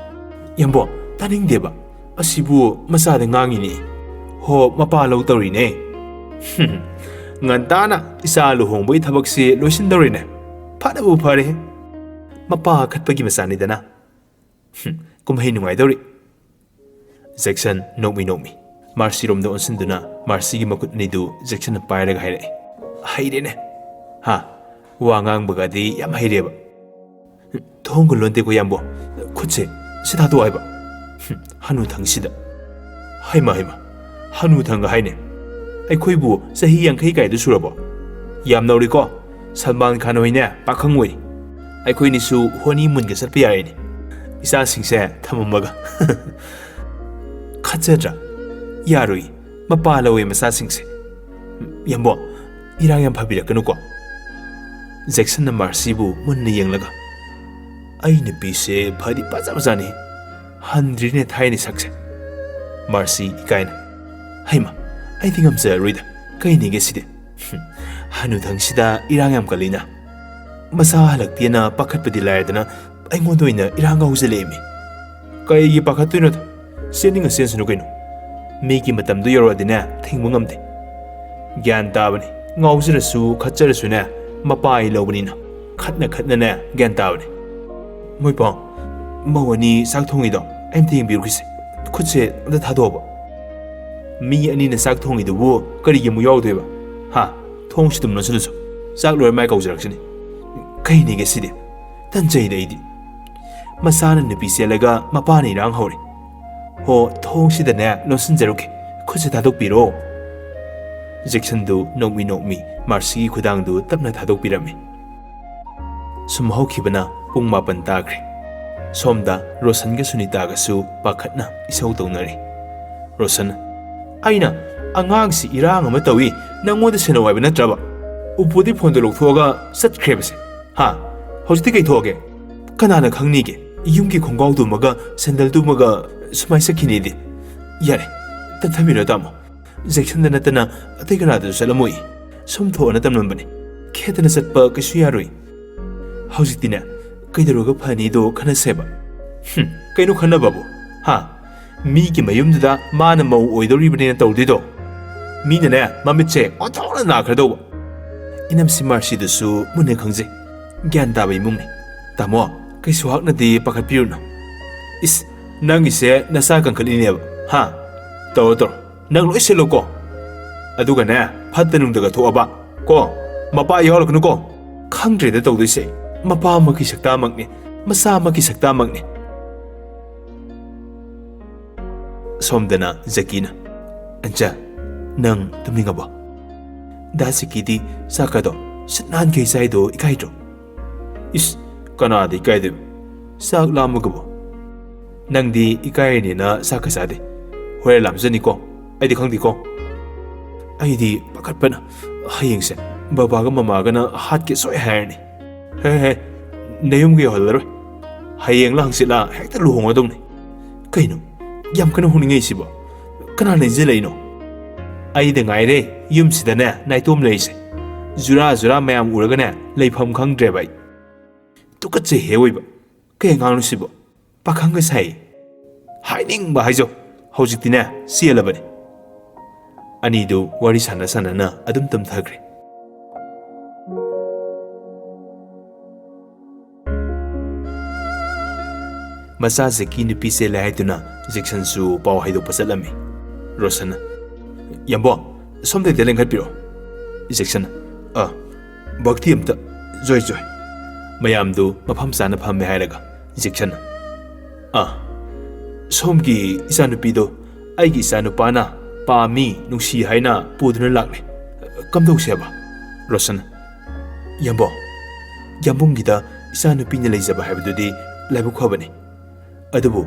"ꯌꯥꯝꯕꯣ, ꯇꯥꯅꯤꯡꯗꯦꯕ꯫ ꯑꯁꯤꯕꯨ ꯃꯆꯥꯗ ꯉꯥꯡꯉꯤꯅꯦ꯫ ꯍꯣ, ꯃꯄꯥ ꯂꯧ ꯇꯧꯔꯤꯅꯦ꯫ ꯉꯟꯇꯥꯅ ꯏꯆꯥ ꯂꯨꯍꯣꯡꯕꯒꯤ ꯊꯕꯛꯁꯤ ꯂꯣꯏꯁꯤꯟꯗꯧꯔꯤꯅꯦ꯫ ꯐꯅꯕꯨ ꯐꯔꯦ꯫ ꯃꯄꯥ ꯈꯠꯄꯒꯤ ꯃꯆꯥꯅꯤꯗꯅ꯫ ꯀꯨꯝꯍꯩ ꯅꯨꯡꯉꯥꯏꯗꯧꯔꯤ꯫" ꯖꯦꯛꯁꯟ ꯅꯣꯛꯃꯤ ꯅꯣꯛꯃꯤ ꯃꯥꯔꯁꯤꯔꯣꯝꯗ ꯑꯣꯟꯁꯤꯟꯗꯨꯅ ꯃꯥꯔꯁꯤꯒꯤ ꯃꯈꯨꯠ ꯑꯅꯤꯗꯨ ꯖꯦꯛꯁꯟꯅ ꯄꯥꯏꯔꯒ ꯍꯥꯏꯔꯛꯏ, "ꯍꯩꯔꯦꯅꯦ꯫ ꯍꯥ? ꯋꯥ ꯉꯥꯡꯕꯒꯗꯤ ꯌꯥꯝ ꯍꯩꯔꯦꯕ꯫ ꯊꯣꯡꯒ ꯂꯣꯟꯗꯦꯀꯣ, ꯌꯥꯝꯕꯣ꯫ ꯈꯨꯠꯁꯦ ꯁꯤ ꯊꯥꯗꯣꯛꯑꯣ ꯍꯥꯏꯕ꯫ ꯍꯅꯨꯊꯪꯁꯤꯗ꯫ ꯍꯩꯃ, ꯍꯩꯃ, ꯍꯅꯨꯊꯪꯒ ꯍꯥꯏꯅꯦ꯫ ꯑꯩꯈꯣꯏꯕꯨ ꯆꯍꯤ ꯌꯥꯡꯈꯩ ꯀꯥꯏꯗ ꯁꯨꯔꯕꯣ? ꯌꯥꯝ ꯅꯧꯔꯤꯀꯣ꯫ ꯁꯜꯃꯥꯟ ꯈꯥꯟ ꯍꯣꯏꯅꯦ ꯄꯥꯈꯪ ꯑꯣꯏꯔꯤ꯫ ꯑꯩꯈꯣꯏꯅꯤꯁꯨ ꯍꯣꯅꯤꯃꯨꯟꯒ ꯆꯠꯄ ꯌꯥꯔꯦꯅꯦ, ꯏꯆꯥꯁꯤꯡꯁꯦ ꯊꯝꯃꯝꯃꯒ꯫" "ꯈꯠꯆꯗ꯭ꯔꯥ? ꯌꯥꯔꯣꯏ꯫ ꯃꯄꯥ ꯂꯧꯋꯦ ꯃꯆꯥꯁꯤꯡꯁꯦ꯫ ꯌꯥꯝꯕꯣ, ꯏꯔꯥꯡ ꯌꯥꯝ ꯐꯕꯤꯔꯛꯀꯅꯨꯀꯣ꯫" ꯖꯦꯛꯁꯟꯅ ꯃꯥꯔꯁꯤꯕꯨ ꯃꯨꯟꯅ ꯌꯦꯡꯂꯒ, "ꯑꯩ ꯅꯨꯄꯤꯁꯦ ꯐꯗꯤ ꯐꯖꯕꯖꯥꯠꯅꯤ꯫ ꯍꯟꯗ꯭ꯔꯤꯅꯦ ꯊꯥꯏꯅ ꯁꯛꯁꯦ꯫" ꯃꯥꯔꯁꯤ ꯏꯀꯥꯏꯅ, "ꯍꯩꯃ, ꯑꯩꯗꯤ ꯉꯝꯖꯔꯔꯣꯏꯗ꯫ ꯀꯩꯅꯤꯒꯦ ꯁꯤꯗꯤ? ꯍꯅꯨꯊꯪꯁꯤꯗ ꯏꯔꯥꯡ ꯌꯥꯝ ꯀꯜꯂꯤꯅ꯫ ꯃꯁꯥ ꯍꯜꯂꯛꯇꯦꯅ ꯄꯥꯈꯠꯄꯗꯤ ꯂꯥꯏꯔꯗꯅ ꯑꯩꯉꯣꯟꯗ ꯑꯣꯏꯅ ꯏꯔꯥꯡꯒ ꯍꯧꯖꯤꯜꯂꯛꯑꯦꯃꯤ꯫ ꯀꯩꯒꯤ ꯄꯥꯈꯠꯇꯣꯏꯅꯣꯗ? ꯆꯦꯟꯅꯤꯡꯉ ꯆꯦꯟꯁꯅꯨ ꯀꯩꯅꯣ꯫ ꯃꯤꯒꯤ ꯃꯇꯝꯗꯣ ꯌꯧꯔꯛꯑꯗꯤꯅꯦ ꯊꯤꯡꯕ ꯉꯝꯗꯦ꯫ ꯒ꯭ꯌꯥꯟ ꯇꯥꯕꯅꯤ꯫ ꯉꯥꯎꯖꯔꯁꯨ ꯈꯠꯆꯔꯁꯨꯅꯦ, ꯃꯄꯥ ꯑꯩ ꯂꯧꯕꯅꯤꯅ ꯈꯠꯅ ꯈꯠꯅꯅꯦ ꯒ꯭ꯌꯥꯟ ꯇꯥꯕꯅꯤ꯫ ꯃꯣꯏꯄꯥꯎ, ꯃꯧ ꯑꯅꯤ ꯆꯥꯛ ꯊꯣꯡꯉꯤꯗꯣ ꯑꯩ ꯑꯝꯇ ꯌꯦꯡꯕꯤꯔꯨꯈꯤꯁꯦ꯫ ꯈꯨꯠꯁꯦ ꯑꯝꯇ ꯊꯥꯗꯣꯛꯑꯣꯕ꯫ ꯃꯤ ꯑꯅꯤꯅ ꯆꯥꯛ ꯊꯣꯡꯉꯤꯗꯨꯕꯨ ꯀꯔꯤꯒꯤ ꯑꯃꯨꯛ ꯌꯥꯎꯗꯣꯏꯕ? ꯍꯥ? ꯊꯣꯡꯁꯤ ꯑꯗꯨꯝ ꯂꯣꯟꯁꯤꯜꯂꯨꯁꯨ꯫ ꯆꯥꯛ ꯂꯣꯏꯔ ꯃꯥꯏ ꯀꯧꯖꯔꯛꯁꯤꯅꯤ꯫ ꯀꯩꯅꯤꯒꯦ ꯁꯤꯗꯤ? ꯇꯟꯖꯩꯗ ꯑꯩꯗꯤ꯫" ꯃꯆꯥꯅ ꯅꯨꯄꯤ ꯆꯦꯜꯂꯒ ꯃꯄꯥꯅ ꯏꯔꯥꯡ ꯍꯧꯔꯦ꯫ "ꯍꯣ, ꯊꯣꯡꯁꯤꯗꯅꯦ ꯂꯣꯟꯁꯤꯟꯖꯔꯨꯒꯦ꯫ ꯈꯨꯠꯁꯦ ꯊꯥꯗꯣꯛꯄꯤꯔꯣ꯫" ꯖꯦꯛꯁꯟꯗꯨ ꯅꯣꯛꯃꯤ ꯅꯣꯛꯃꯤ ꯃꯥꯔꯁꯤꯒꯤ ꯈꯨꯗꯥꯡꯗꯨ ꯇꯞꯅ ꯊꯥꯗꯣꯛꯄꯤꯔꯝꯃꯤ꯫ ꯁꯨꯝ ꯍꯧꯈꯤꯕꯅ ꯄꯨꯡ ꯃꯥꯄꯟ ꯇꯥꯈ꯭ꯔꯦ꯫ ꯁꯣꯝꯗ ꯔꯣꯁꯟꯒ ꯁꯨꯅꯤꯇꯥꯒꯁꯨ ꯄꯥꯈꯠꯅ ꯏꯁꯧ ꯇꯧꯅꯔꯤ꯫ ꯔꯣꯁꯟ, "ꯑꯩꯅ ꯑꯉꯥꯡꯁꯤ ꯏꯔꯥꯡ ꯑꯃ ꯇꯧꯏ, ꯅꯪꯉꯣꯟꯗ ꯁꯦꯟꯅꯧ ꯍꯥꯏꯕ ꯅꯠꯇ꯭ꯔꯕ? ꯎꯄꯨꯗꯤ ꯐꯣꯟꯗꯣ ꯂꯧꯊꯣꯛꯑꯒ ꯆꯠꯈ꯭ꯔꯦꯕꯁꯦ꯫ ꯍꯥ? ꯍꯧꯖꯤꯛꯇꯤ ꯀꯩ ꯊꯣꯛꯑꯒꯦ? ꯀꯅꯥꯅ ꯈꯪꯅꯤꯒꯦ? ꯌꯨꯝꯒꯤ ꯈꯣꯡꯒꯥꯎꯗꯨꯃꯒ ꯁꯦꯟꯗꯜꯗꯨꯃꯒ ꯁꯨꯃꯥꯏ ꯆꯠꯈꯤꯅꯤꯗꯤ?" "ꯌꯥꯔꯦ, ꯇꯞꯊꯕꯤꯔꯣ ꯇꯥꯃꯣ꯫ ꯖꯦꯛꯁꯟꯗ ꯅꯠꯇꯅ ꯑꯇꯩ ꯀꯅꯥꯗꯁꯨ ꯆꯠꯂꯝꯃꯣꯏ꯫ ꯁꯨꯝ ꯊꯣꯛꯑꯅ ꯇꯝꯂꯝꯕꯅꯤ꯫ ꯈꯦꯠꯇꯅ ꯆꯠꯄ ꯀꯩꯁꯨ ꯌꯥꯔꯣꯏ꯫ ꯍꯧꯖꯤꯛꯇꯤꯅꯦ, ꯀꯩꯗꯧꯔꯒ ꯐꯅꯤꯗꯣ ꯈꯟꯅꯁꯦꯕ꯫" ꯍꯨꯝ, ꯀꯩꯅꯣ ꯈꯟꯅꯕꯕꯨ? ꯍꯥ? ꯃꯤꯒꯤ ꯃꯌꯨꯝꯗꯨꯗ ꯃꯥꯅ ꯃꯧ ꯑꯣꯏꯗꯧꯔꯤꯕꯅꯦꯅ ꯇꯧꯗꯣꯏꯗꯣ? ꯃꯤꯅꯅꯦ, ꯃꯃꯤꯠꯁꯦ ꯑꯣꯟꯊꯣꯛꯅ ꯅꯥꯈ꯭ꯔꯗꯧꯕ꯫ ꯏꯅꯝꯁꯤ ꯃꯥꯔꯁꯤꯗꯨꯁꯨ ꯃꯨꯟꯅ ꯈꯪꯖꯩ꯫ ꯒ꯭ꯌꯥꯟ ꯇꯥꯕ ꯏꯃꯨꯡꯅꯤ꯫ ꯇꯥꯃꯣ, ꯀꯩꯁꯨ ꯍꯥꯛꯅꯗꯤ ꯄꯥꯈꯠꯄꯤꯔꯨꯅꯨ꯫ ꯏꯁ, ꯅꯪꯒꯤꯁꯦ ꯅꯆꯥ ꯀꯟꯈꯠꯂꯤꯅꯦꯕ, ꯍꯥ? ꯇꯧꯔꯣ, ꯇꯧꯔꯣ꯫ ꯅꯪ ꯂꯣꯏ ꯁꯤꯜꯂꯣꯀꯣ꯫ ꯑꯗꯨꯒꯅꯦ, ꯐꯠꯇ ꯅꯨꯡꯗꯒ ꯊꯣꯛꯑꯕ ꯀꯣ, ꯃꯄꯥ ꯌꯥꯎꯔꯛꯀꯅꯨꯀꯣ꯫ ꯈꯪꯗ꯭ꯔꯦꯗ ꯇꯧꯗꯣꯏꯁꯦ꯫ ꯃꯄꯥ ꯑꯃꯒꯤ ꯁꯛꯇꯥꯃꯛꯅꯤ, ꯃꯆꯥ ꯑꯃꯒꯤ ꯁꯛꯇꯥꯃꯛꯅꯤ꯫ ꯁꯣꯝꯗꯅ ꯖꯦꯀꯤꯅ, "ꯑꯟꯆꯥ, ꯅꯪ ꯇꯨꯝꯅꯤꯡꯉꯕꯣ? ꯗꯥ ꯖꯦꯀꯤꯗꯤ ꯆꯥꯛꯀꯗꯣ ꯁꯤꯠ ꯅꯥꯟꯈꯩ ꯆꯥꯏꯗꯣ ꯏꯀꯥꯏꯗ꯭ꯔꯣ?" "ꯏꯁ, ꯀꯅꯥꯗ ꯏꯀꯥꯏꯗꯣꯏꯕ? ꯆꯥꯛ ꯂꯥꯝꯃꯒꯕꯨ?" "ꯅꯪꯗꯤ ꯏꯀꯥꯏꯔꯅꯤꯅ ꯆꯥꯛꯀ ꯆꯥꯗꯦ꯫ ꯍꯣꯔꯦꯟ ꯂꯥꯝꯖꯅꯤꯀꯣ, ꯑꯩꯗꯤ ꯈꯪꯗꯦꯀꯣ꯫ ꯑꯩꯗꯤ ꯄꯥꯈꯠꯄꯅ ꯍꯌꯦꯡꯁꯦ ꯕꯕꯥꯒ ꯃꯃꯥꯒꯅ ꯍꯥꯠꯀꯦ ꯁꯣꯏ ꯍꯥꯏꯔꯅꯤ꯫ ꯍꯦ, ꯍꯦ, ꯅꯌꯨꯝꯒ ꯌꯧꯍꯜꯂꯔꯣꯏ꯫ ꯍꯌꯦꯡꯂ ꯍꯪꯆꯤꯠꯂ ꯍꯦꯛꯇ ꯂꯨꯍꯣꯡꯉꯗꯧꯅꯤ꯫ ꯀꯩꯅꯣ, ꯌꯥꯝ ꯀꯟꯅ ꯍꯣꯡꯅꯤꯡꯉꯛꯏꯁꯤꯕꯣ? ꯀꯅꯥꯅ ꯏꯟꯖꯜꯂꯛꯏꯅꯣ? ꯑꯩꯗ ꯉꯥꯏꯔꯦ ꯌꯨꯝꯁꯤꯗꯅꯦ ꯅꯥꯏꯇꯣꯝ ꯂꯩꯔꯤꯁꯦ꯫ ꯖꯨꯔꯥ ꯖꯨꯔꯥ ꯃꯌꯥꯝ ꯎꯔꯒꯅꯦ ꯂꯩꯐꯝ ꯈꯪꯗ꯭ꯔꯦꯕ ꯑꯩ꯫ ꯇꯨꯀꯠꯆꯩꯍꯦ ꯑꯣꯏꯕ꯫ ꯀꯩ ꯑꯉꯥꯡꯅꯣ ꯁꯤꯕꯣ? ꯄꯥꯈꯪꯒ ꯁꯥꯏ꯫ ꯍꯥꯏꯅꯤꯡꯕ ꯍꯥꯏꯖꯧ꯫ ꯍꯧꯖꯤꯛꯇꯤꯅꯦ ꯆꯦꯜꯂꯕꯅꯤ꯫" ꯑꯅꯤꯗꯨ ꯋꯥꯔꯤ ꯁꯥꯟꯅ ꯁꯥꯟꯅꯅ ꯑꯗꯨꯝ ꯇꯨꯝꯊꯈ꯭ꯔꯦ꯫ ꯃꯆꯥ ꯖꯦꯛꯀꯤ ꯅꯨꯄꯤ ꯆꯦꯜꯂꯦ ꯍꯥꯏꯗꯨꯅ ꯖꯦꯛꯁꯟꯁꯨ ꯄꯥꯎ ꯍꯥꯏꯗꯣꯛꯄ ꯆꯠꯂꯝꯃꯤ꯫ ꯔꯣꯁꯟꯅ, "ꯌꯥꯝꯕꯣ, ꯁꯣꯝꯗ ꯍꯦꯛꯇ ꯂꯦꯡꯈꯠꯄꯤꯔꯣ꯫" ꯖꯦꯛꯁꯟꯅ, "ꯑ, ꯚꯛꯇꯤ ꯑꯝꯇ, ꯖꯣꯏ ꯖꯣꯏ꯫" ꯃꯌꯥꯝꯗꯨ ꯃꯐꯝ ꯆꯥꯅ ꯐꯝꯃꯦ ꯍꯥꯏꯔꯒ ꯖꯦꯛꯁꯟꯅ, "ꯑ, ꯁꯣꯝꯒꯤ ꯏꯆꯥꯅꯨꯄꯤꯗꯣ ꯑꯩꯒꯤ ꯏꯆꯥꯅꯨꯄꯥꯅ ꯄꯥꯝꯃꯤ, ꯅꯨꯡꯁꯤ ꯍꯥꯏꯅ ꯄꯨꯗꯨꯅ ꯂꯥꯛꯂꯦ꯫ ꯀꯝꯗꯧꯁꯦꯕ?" ꯔꯣꯁꯟꯅ, "ꯌꯥꯝꯕꯣ, ꯌꯥꯝꯕꯨꯡꯒꯤꯗ ꯏꯆꯥꯅꯨꯄꯤꯅ ꯂꯩꯖꯕ ꯍꯥꯏꯕꯗꯨꯗꯤ ꯂꯥꯏꯕꯛ ꯐꯕꯅꯤ꯫ ꯑꯗꯨꯕꯨ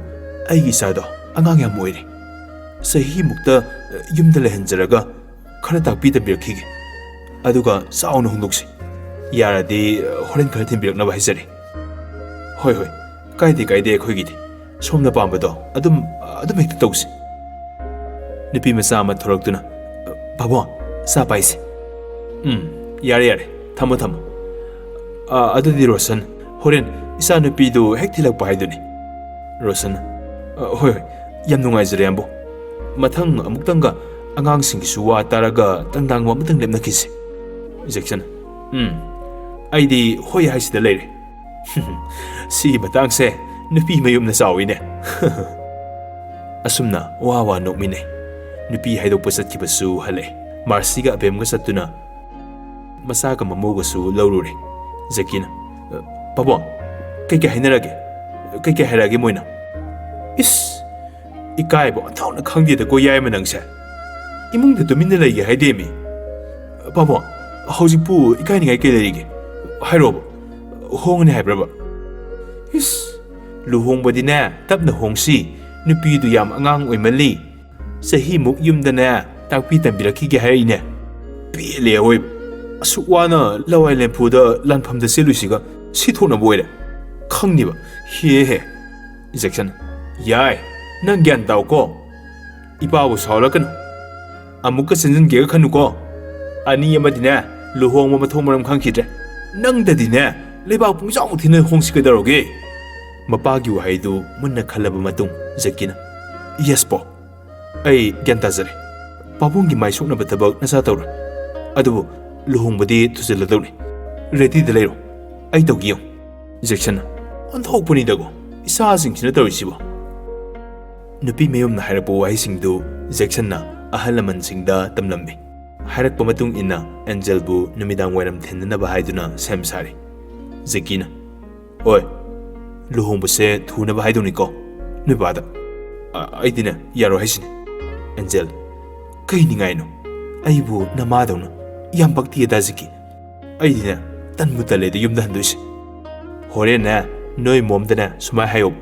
ꯑꯩꯒꯤ ꯏꯆꯥꯗꯣ ꯑꯉꯥꯡ ꯌꯥꯝ ꯑꯣꯏꯔꯤ꯫ ꯆꯍꯤꯃꯨꯛꯇ ꯌꯨꯝꯗ ꯂꯩꯍꯟꯖꯔꯒ ꯈꯔ ꯇꯥꯛꯄꯤ ꯇꯝꯕꯤꯔꯛꯈꯤꯒꯦ꯫ ꯑꯗꯨꯒ ꯆꯥꯎꯅ ꯍꯣꯡꯗꯣꯛꯁꯤ꯫ ꯌꯥꯔꯗꯤ ꯍꯣꯔꯦꯟ ꯈꯔ ꯊꯤꯟꯕꯤꯔꯛꯅꯕ ꯍꯥꯏꯖꯔꯤ꯫" "ꯍꯣꯏ, ꯍꯣꯏ, ꯀꯥꯏꯗꯦ, ꯀꯥꯏꯗꯦ, ꯑꯩꯈꯣꯏꯒꯤꯗꯤ꯫ ꯁꯣꯝꯅ ꯄꯥꯝꯕꯗꯣ ꯑꯗꯨꯝ, ꯑꯗꯨꯝ ꯍꯦꯛꯇ ꯇꯧꯁꯤ꯫" ꯅꯨꯄꯤ ꯃꯆꯥ ꯑꯃ ꯊꯣꯔꯛꯇꯨꯅ, "ꯕꯥꯕꯣ, ꯆꯥ ꯄꯥꯏꯁꯦ꯫" "ꯎꯝ, ꯌꯥꯔꯦ, ꯌꯥꯔꯦ, ꯊꯝꯃꯣ, ꯊꯝꯃꯣ꯫ ꯑ, ꯑꯗꯨꯗꯤ ꯔꯣꯁꯟ, ꯍꯣꯔꯦꯟ ꯏꯆꯥꯅꯨꯄꯤꯗꯨ ꯍꯦꯛ ꯊꯤꯜꯂꯛꯄ ꯍꯥꯏꯗꯨꯅꯤ꯫ ꯔꯣꯁꯟ, "ꯑ, ꯍꯣꯏ, ꯍꯣꯏ, ꯌꯥꯝ ꯅꯨꯡꯉꯥꯏꯖꯔꯦ, ꯏꯌꯥꯝꯕ꯫ ꯃꯊꯪ ꯑꯃꯨꯛꯇꯪꯒ ꯑꯉꯥꯡꯁꯤꯡꯒꯤꯁꯨ ꯋꯥ ꯇꯥꯔꯒ ꯇꯪꯗꯥꯡꯕ ꯑꯃꯇꯪ ꯂꯦꯞꯅꯈꯤꯁꯦ꯫" ꯖꯦꯛꯁꯟ, "ꯎꯝ, ꯑꯩꯗꯤ ꯍꯣꯏ ꯍꯥꯏꯁꯤꯗ ꯂꯩꯔꯦ꯫" "ꯁꯤꯒꯤ ꯃꯇꯥꯡꯁꯦ ꯅꯨꯄꯤ ꯃꯌꯨꯝꯅ ꯆꯥꯎꯏꯅꯦ꯫" ꯑꯁꯨꯝꯅ ꯋꯥ ꯋꯥ ꯅꯣꯛꯃꯤꯟꯅꯩ꯫ ꯅꯨꯄꯤ ꯍꯥꯏꯗꯣꯛꯄ ꯆꯠꯈꯤꯕꯁꯨ ꯍꯜꯂꯛꯑꯦ꯫ ꯃꯥꯔꯁꯤꯒ ꯑꯕꯦꯝꯒ ꯆꯠꯇꯨꯅ ꯃꯆꯥꯒ ꯃꯃꯧꯒꯁꯨ ꯂꯧꯔꯨꯔꯦ꯫ ꯖꯦꯀꯤꯅ, "ꯑ, ꯄꯥꯕꯨꯡ, ꯀꯩꯀꯩ ꯍꯥꯏꯅꯔꯒꯦ? ꯀꯩꯀꯩ ꯍꯥꯏꯔꯛꯑꯒꯦ ꯃꯣꯏꯅ?" "ꯏꯁ, ꯏꯀꯥꯏꯕ ꯑꯣꯟꯊꯣꯛꯅ ꯈꯪꯗꯦꯗꯀꯣ, ꯌꯥꯏꯃ ꯅꯪꯁꯦ꯫ ꯏꯃꯨꯡꯗ ꯇꯨꯃꯤꯟꯅ ꯂꯩꯒꯦ ꯍꯥꯏꯗꯦꯃꯤ꯫ ꯄꯥꯕꯨꯡ, ꯍꯧꯖꯤꯛꯄꯨ ꯏꯀꯥꯏꯅꯤꯡꯉꯥꯏ ꯀꯩ ꯂꯩꯔꯤꯒꯦ? ꯍꯥꯏꯔꯛꯑꯣꯕ, ꯍꯣꯡꯉꯅꯤ ꯍꯥꯏꯕ꯭ꯔꯕ?" "ꯏꯁ, ꯂꯨꯍꯣꯡꯕꯗꯤꯅꯦ, ꯇꯞꯅ ꯍꯣꯡꯁꯤ꯫ ꯅꯨꯄꯤꯗꯨ ꯌꯥꯝ ꯑꯉꯥꯡ ꯑꯣꯏꯃꯜꯂꯤ꯫ ꯆꯍꯤꯃꯨꯛ ꯌꯨꯝꯗꯅꯦ ꯇꯥꯛꯄꯤ ꯇꯝꯕꯤꯔꯛꯈꯤꯒꯦ ꯍꯥꯏꯔꯛꯏꯅꯦ꯫ ꯄꯦꯜꯂꯦ ꯑꯋꯣꯏꯕ꯫ ꯑꯁꯨꯛ ꯋꯥꯅ ꯂꯋꯥꯏ ꯂꯦꯝꯐꯨꯗ ꯂꯥꯟꯐꯝꯗ ꯆꯦꯜꯂꯨꯏꯁꯤꯒ ꯁꯤ ꯊꯣꯛꯅꯕ ꯑꯣꯏꯔꯦ꯫ ꯈꯪꯅꯤꯕ꯫ ꯍꯦ ꯍꯦ꯫" ꯖꯦꯛꯁꯟ, "ꯌꯥꯏ, ꯅꯪ ꯒ꯭ꯌꯥꯟ ꯇꯥꯎꯀꯣ꯫ ꯏꯄꯥꯕꯨ ꯁꯥꯎꯍꯜꯂꯛꯀꯅꯨ꯫ ꯑꯃꯨꯛꯀ ꯆꯦꯟꯁꯤꯟꯒꯦꯒ ꯈꯟꯅꯨꯀꯣ꯫ ꯑꯅꯤ ꯑꯃꯗꯤꯅꯦ, ꯂꯨꯍꯣꯡꯕ ꯃꯊꯣꯡ ꯃꯔꯝ ꯈꯪꯈꯤꯗ꯭ꯔꯦ꯫ ꯅꯪꯗꯗꯤꯅꯦ, ꯂꯩꯕꯥꯛ ꯄꯨꯡꯖꯥꯎ ꯊꯤꯅ ꯍꯣꯡꯁꯤ ꯀꯩꯗꯧꯔꯒꯦ?" ꯃꯄꯥꯒꯤ ꯋꯥꯍꯩꯗꯨ ꯃꯨꯟꯅ ꯈꯜꯂꯕ ꯃꯇꯨꯡ ꯖꯦꯀꯤꯅ, "ꯌꯦꯁ ꯄꯣ, ꯑꯩ ꯒ꯭ꯌꯥꯟ ꯇꯥꯖꯔꯦ꯫ ꯄꯥꯕꯨꯡꯒꯤ ꯃꯥꯏ ꯁꯣꯛꯅꯕ ꯊꯕꯛ ꯅꯆꯥ ꯇꯧꯔꯣꯏ꯫ ꯑꯗꯨꯕꯨ ꯂꯨꯍꯣꯡꯕꯗꯤ ꯊꯨꯖꯤꯜꯂꯗꯧꯅꯤ꯫ ꯔꯦꯗꯤꯗ ꯂꯩꯔꯣ꯫ ꯑꯩ ꯇꯧꯒꯦ ꯌꯦꯡꯉꯨ꯫" ꯖꯦꯛꯁꯟꯅ, "ꯑꯣꯟꯊꯣꯛꯄꯅꯤꯗꯀꯣ, ꯏꯆꯥꯁꯤꯡꯁꯤꯅ ꯇꯧꯔꯤꯁꯤꯕꯣ?" ꯅꯨꯄꯤ ꯃꯌꯨꯝꯅ ꯍꯥꯏꯔꯛꯄ ꯋꯥꯍꯩꯁꯤꯡꯗꯨ ꯖꯦꯛꯁꯟꯅ ꯑꯍꯜ ꯂꯃꯟꯁꯤꯡꯗ ꯇꯝꯂꯝꯃꯤ꯫ ꯍꯥꯏꯔꯛꯄ ꯃꯇꯨꯡ ꯏꯟꯅ ꯑꯦꯟꯖꯦꯜꯕꯨ ꯅꯨꯃꯤꯗꯥꯡ ꯋꯥꯏꯔꯝ ꯊꯤꯟꯅꯅꯕ ꯍꯥꯏꯗꯨꯅ ꯁꯦꯝ ꯁꯥꯔꯤ꯫ ꯖꯦꯀꯤꯅ, "ꯍꯣꯏ, ꯂꯨꯍꯣꯡꯕꯁꯦ ꯊꯨꯅꯕ ꯍꯥꯏꯗꯧꯅꯤꯀꯣ ꯅꯣꯏ ꯕꯥꯗ꯫ ꯑ-, ꯑꯩꯗꯤꯅꯦ, ꯌꯥꯔꯣꯏ ꯍꯥꯏꯁꯤꯅꯦ꯫" ꯑꯦꯟꯖꯦꯜ, "ꯀꯩ ꯅꯤꯡꯉꯥꯏꯅꯣ? ꯑꯩꯕꯨ ꯅꯃꯥꯗꯧꯅ ꯌꯥꯝ ꯄꯛꯇꯤꯌꯦ ꯗꯥ ꯖꯦꯀꯤ꯫ ꯑꯩꯗꯤꯅꯦ, ꯇꯟꯕꯨ ꯇꯜꯂꯦꯗ ꯌꯨꯝꯗ ꯍꯟꯗꯣꯏꯁꯦ꯫ ꯍꯣꯔꯦꯟꯅꯦ, ꯅꯣꯏ ꯃꯣꯝꯗꯅꯦ ꯁꯨꯃꯥꯏ ꯍꯥꯏꯌꯣ,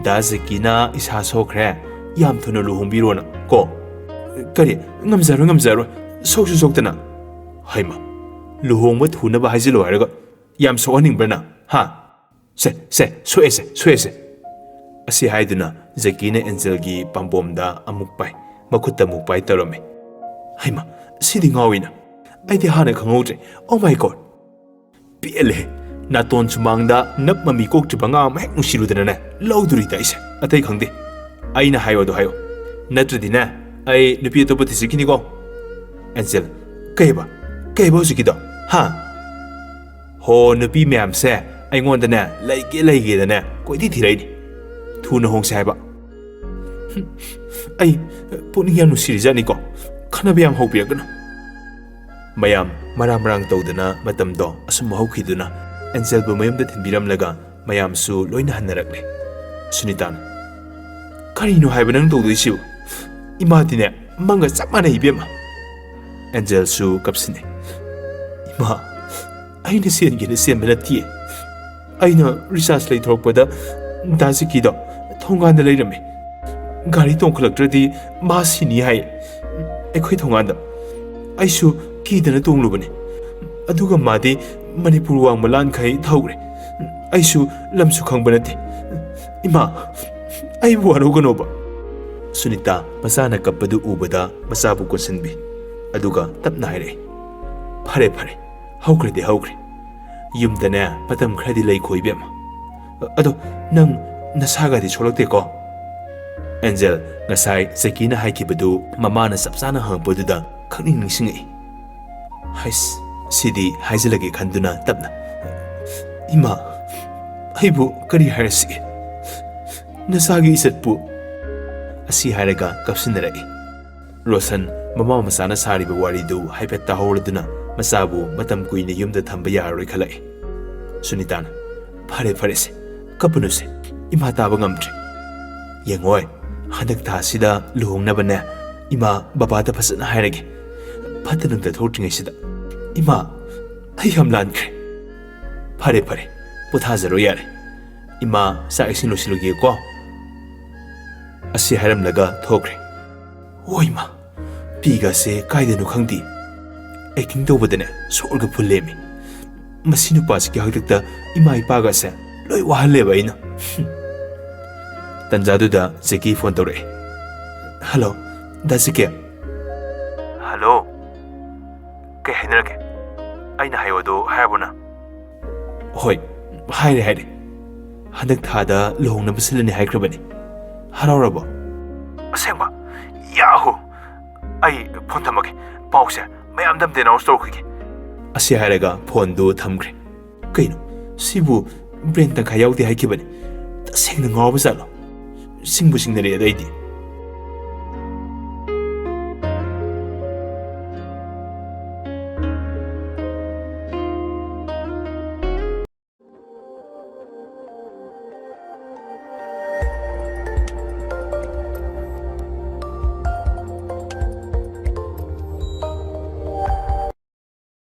'ꯗꯥ ꯖꯦꯀꯤꯅ ꯏꯁꯥ ꯁꯣꯛꯈ꯭ꯔꯦ, ꯌꯥꯝ ꯊꯨꯅ ꯂꯨꯍꯣꯡꯕꯤꯔꯣꯅ,' ꯀꯣ꯫" "ꯀꯔꯤ? ꯉꯝꯖꯔꯣꯏ, ꯉꯝꯖꯔꯣꯏ꯫ ꯁꯣꯛꯁꯨ ꯁꯣꯛꯇꯅ꯫" "ꯍꯩꯃ, ꯂꯨꯍꯣꯡꯕ ꯊꯨꯅꯕ ꯍꯥꯏꯖꯤꯜꯂꯣ ꯍꯥꯏꯔꯒ ꯌꯥꯝ ꯁꯣꯛꯍꯟꯅꯤꯡꯕ꯭ꯔꯥ ꯅꯪ? ꯍꯥ? ꯁꯦ, ꯁꯦ, ꯁꯣꯛꯑꯦꯁꯦ, ꯁꯣꯛꯑꯦꯁꯦ꯫" ꯑꯁꯤ ꯍꯥꯏꯗꯨꯅ ꯖꯦꯀꯤꯅ ꯑꯦꯟꯖꯦꯜꯒꯤ ꯄꯥꯝꯕꯣꯝꯗ ꯑꯃꯨꯛ ꯄꯥꯏ, ꯃꯈꯨꯠꯇ ꯑꯃꯨꯛ ꯄꯥꯏ ꯇꯧꯔꯝꯃꯤ꯫ "ꯍꯩꯃ, ꯁꯤꯗꯤ ꯉꯥꯎꯏꯅ꯫ ꯑꯩꯗꯤ ꯍꯥꯟꯅ ꯈꯪꯍꯧꯗ꯭ꯔꯦ꯫ Oh my God!" "ꯄꯦꯜꯂꯦ꯫ ꯅꯥꯇꯣꯟ ꯁꯨꯃꯥꯡꯗ ꯅꯞ ꯃꯃꯤ ꯀꯣꯛꯇ꯭ꯔꯤꯕ ꯑꯉꯥꯡ ꯑꯃ ꯍꯦꯛ ꯅꯨꯡꯁꯤꯔꯨꯗꯅꯅꯦ ꯂꯧꯗꯣꯔꯤꯗ ꯑꯩꯁꯦ꯫ ꯑꯇꯩ ꯈꯪꯗꯦ꯫ ꯑꯩꯅ ꯍꯥꯏꯌꯣꯗꯣ ꯍꯥꯏꯌꯣ꯫ ꯅꯠꯇ꯭ꯔꯗꯤꯅꯦ, ꯑꯩ ꯅꯨꯄꯤ ꯑꯇꯣꯞꯄ ꯊꯤꯖꯈꯤꯅꯤꯀꯣ꯫ ꯑꯦꯟꯖꯦꯜ, ꯀꯩꯕ? ꯀꯩꯕ ꯍꯧꯖꯤꯛꯀꯤꯗꯣ? ꯍꯥ? ꯍꯣ, ꯅꯨꯄꯤ ꯃꯌꯥꯝꯁꯦ ꯑꯩꯉꯣꯟꯗꯅꯦ ꯂꯩꯒꯦ ꯂꯩꯒꯦꯗꯅꯦ ꯀꯣꯏꯊꯤ ꯊꯤꯔꯛꯏꯅꯤ꯫ ꯊꯨꯅ ꯍꯣꯡꯁꯦ ꯍꯥꯏꯕ꯫ ꯍꯨꯝ, ꯑꯩ ꯄꯨꯛꯅꯤꯡ ꯌꯥꯝ ꯅꯨꯡꯁꯤꯔꯤꯖꯥꯠꯅꯤꯀꯣ꯫ ꯈꯟꯅꯕ ꯌꯥꯝ ꯍꯧꯕꯤꯔꯛꯀꯅꯨ꯫ ꯃꯌꯥꯝ ꯃꯔꯥꯡ ꯃꯔꯥꯡ ꯇꯧꯗꯅ ꯃꯇꯝꯗꯣ ꯑꯁꯨꯝ ꯍꯧꯈꯤꯗꯨꯅ ꯑꯦꯟꯖꯦꯜꯕꯨ ꯃꯌꯨꯝꯗ ꯊꯤꯟꯕꯤꯔꯝꯂꯒ ꯃꯌꯥꯝꯁꯨ ꯂꯣꯏꯅ ꯍꯟꯅꯔꯛꯂꯦ꯫ ꯁꯨꯅꯤꯇꯥꯅ, "ꯀꯔꯤꯅꯣ ꯍꯥꯏꯕ ꯅꯪ ꯇꯧꯗꯣꯏꯁꯤꯕꯨ? ꯏꯃꯥꯗꯤꯅꯦ ꯃꯪꯒ ꯆꯞ ꯃꯥꯟꯅꯩ ꯏꯕꯦꯝꯃ꯫" ꯑꯦꯟꯖꯦꯜꯁꯨ ꯀꯞꯁꯤꯟꯅꯩ꯫ "ꯏꯃꯥ, ꯑꯩꯅ ꯆꯦꯟꯒꯦꯅ ꯆꯦꯟꯕ ꯅꯠꯇꯤꯌꯦ꯫ ꯑꯩꯅ ꯔꯤꯆꯥꯔꯖ ꯂꯩꯊꯣꯔꯛꯄꯗ ꯗꯥ ꯖꯤꯀꯤꯗꯣ ꯊꯣꯡꯒꯥꯟꯗ ꯂꯩꯔꯝꯃꯤ꯫ ꯒꯥꯔꯤ ꯇꯣꯡꯈꯠꯂꯛꯇ꯭ꯔꯗꯤ ꯃꯥ ꯁꯤꯅꯤ ꯍꯥꯏ꯫ ꯑꯩꯈꯣꯏ ꯊꯣꯡꯒꯥꯟꯗ꯫ ꯑꯩꯁꯨ ꯀꯤꯗꯅ ꯇꯣꯡꯂꯨꯕꯅꯤ꯫ ꯑꯗꯨꯒ ꯃꯥꯗꯤ ꯃꯅꯤꯄꯨꯔ ꯋꯥꯡꯃ ꯂꯥꯟꯈꯩ ꯊꯧꯈ꯭ꯔꯦ꯫ ꯑꯩꯁꯨ ꯂꯝꯁꯨ ꯈꯪꯕ ꯅꯠꯇꯦ꯫ ꯏꯃꯥ, ꯑꯩꯕꯨ ꯋꯥꯔꯧꯒꯅꯣꯕ꯫" ꯁꯨꯅꯤꯇꯥ ꯃꯆꯥꯅ ꯀꯞꯄꯗꯨ ꯎꯕꯗ ꯃꯆꯥꯕꯨ ꯀꯣꯟꯁꯤꯟꯕꯤ꯫ ꯑꯗꯨꯒ ꯇꯞꯅ ꯍꯥꯏꯔꯛꯏ, "ꯐꯔꯦ, ꯐꯔꯦ꯫ ꯍꯧꯈ꯭ꯔꯗꯤ ꯍꯧꯈ꯭ꯔꯦ꯫ ꯌꯨꯝꯗꯅꯦ ꯃꯇꯝ ꯈꯔꯗꯤ ꯂꯩꯈꯣ ꯏꯕꯦꯝꯃ꯫ ꯑꯗꯣ ꯅꯪ ꯅꯁꯥꯒꯗꯤ ꯁꯣꯛꯂꯛꯇꯦꯀꯣ?" ꯑꯦꯟꯖꯦꯜ ꯉꯁꯥꯏ ꯖꯦꯀꯤꯅ ꯍꯥꯏꯈꯤꯕꯗꯨ ꯃꯃꯥꯅ ꯆꯞ ꯆꯥꯅ ꯍꯪꯉꯛꯄꯗꯨꯗ ꯈꯪꯅꯤꯡ ꯅꯤꯡꯁꯤꯡꯉꯛꯏ꯫ "ꯍꯩꯁ, ꯁꯤꯗꯤ ꯍꯥꯏꯖꯤꯜꯂꯒꯦ" ꯈꯟꯗꯨꯅ ꯇꯞꯅ, "ꯏꯃꯥ, ꯑꯩꯕꯨ ꯀꯔꯤ ꯍꯥꯏꯔꯁꯤꯒꯦ? ꯅꯆꯥꯒꯤ ꯏꯖꯠꯄꯨ?" ꯑꯁꯤ ꯍꯥꯏꯔꯒ ꯀꯞꯁꯤꯟꯅꯔꯛꯏ꯫ ꯔꯣꯁꯟ ꯃꯃꯥ ꯃꯆꯥꯅ ꯁꯥꯔꯤꯕ ꯋꯥꯔꯤꯗꯨ ꯍꯥꯏꯐꯦꯠ ꯇꯥꯍꯧꯔꯗꯨꯅ ꯃꯆꯥꯕꯨ ꯃꯇꯝ ꯀꯨꯏꯅ ꯌꯨꯝꯗ ꯊꯝꯕ ꯌꯥꯔꯔꯣꯏ ꯈꯜꯂꯛꯏ꯫ ꯁꯨꯅꯤꯇꯥꯅ, "ꯐꯔꯦ, ꯐꯔꯦꯁꯦ, ꯀꯞꯄꯅꯨꯁꯦ꯫ ꯏꯃꯥ ꯇꯥꯕ ꯉꯝꯗ꯭ꯔꯦ꯫ ꯌꯦꯡꯉꯣꯏ, ꯍꯟꯗꯛ ꯊꯥꯁꯤꯗ ꯂꯨꯍꯣꯡꯅꯕꯅꯦ ꯏꯃꯥ ꯕꯕꯥꯗ ꯐꯖꯅ ꯍꯥꯏꯔꯒꯦ, ꯐꯠꯇ ꯅꯨꯡꯗ ꯊꯣꯛꯇ꯭ꯔꯤꯉꯩꯁꯤꯗ꯫ ꯏꯃꯥ, ꯑꯩ ꯌꯥꯝ ꯂꯥꯟꯈ꯭ꯔꯦ꯫ ꯐꯔꯦ, ꯐꯔꯦ, ꯄꯣꯊꯥꯖꯔꯣ ꯌꯥꯔꯦ꯫ ꯏꯃꯥ, ꯆꯥꯛ ꯏꯁꯤꯡ ꯂꯣꯏꯁꯤꯜꯂꯨꯒꯦꯀꯣ꯫" ꯑꯁꯤ ꯍꯥꯏꯔꯝꯂꯒ ꯊꯣꯛꯈ꯭ꯔꯦ꯫ "ꯍꯣꯏ ꯏꯃꯥ, ꯄꯤꯒꯁꯦ ꯀꯥꯏꯗꯅꯣ ꯈꯪꯗꯦ꯫ ꯑꯦꯛꯇꯤꯡ ꯇꯧꯕꯗꯅꯦ ꯁꯣꯔꯒ ꯐꯨꯜꯂꯦꯃꯤ꯫ ꯃꯁꯤ ꯅꯨꯄꯥꯁꯤꯒꯤ ꯍꯥꯛꯇꯛꯇ ꯏꯃꯥ ꯏꯄꯥꯒꯁꯦ ꯂꯣꯏ ꯋꯥꯍꯜꯂꯦꯕ ꯑꯩꯅ꯫" ꯇꯟꯖꯥꯗꯨꯗ ꯖꯦꯀꯤ ꯐꯣꯟ ꯇꯧꯔꯛꯑꯦ꯫ "ꯍꯜꯂꯣ, ꯗꯥ ꯖꯦꯀꯤ꯫" "ꯍꯜꯂꯣ꯫ ꯀꯩ ꯍꯥꯏꯅꯔꯒꯦ? ꯑꯩꯅ ꯍꯥꯏꯌꯣꯗꯣ ꯍꯥꯏꯔꯕꯣ ꯅꯪ?" "ꯍꯣꯏ, ꯍꯥꯏꯔꯦ, ꯍꯥꯏꯔꯦ꯫ ꯍꯟꯗꯛ ꯊꯥꯗ ꯂꯨꯍꯣꯡꯅꯕ ꯁꯤꯜꯂꯅꯤ ꯍꯥꯏꯈ꯭ꯔꯕꯅꯤ꯫ ꯍꯔꯥꯎꯔꯕꯣ?" "ꯑꯁꯦꯡꯕ? ꯌꯥꯍꯨ! ꯑꯩ ꯐꯣꯟ ꯊꯝꯃꯒꯦ꯫ ꯄꯥꯎꯁꯦ ꯃꯌꯥꯝꯗ ꯑꯝꯇ ꯑꯦꯅꯥꯎꯟꯁ ꯇꯧꯔꯛꯈꯤꯒꯦ꯫" ꯑꯁꯤ ꯍꯥꯏꯔꯒ ꯐꯣꯟꯗꯨ ꯊꯝꯈ꯭ꯔꯦ꯫ ꯀꯩꯅꯣ, ꯁꯤꯕꯨ ꯕ꯭ꯔꯦꯟ ꯇꯪꯈꯥꯏ ꯌꯥꯎꯗꯦ ꯍꯥꯏꯈꯤꯕꯅꯤ꯫ ꯇꯁꯦꯡꯅ ꯉꯥꯎꯕ ꯖꯥꯠꯂꯣ? ꯁꯤꯡꯕꯨ ꯁꯤꯡꯅꯔꯦ ꯑꯗꯩꯗꯤ꯫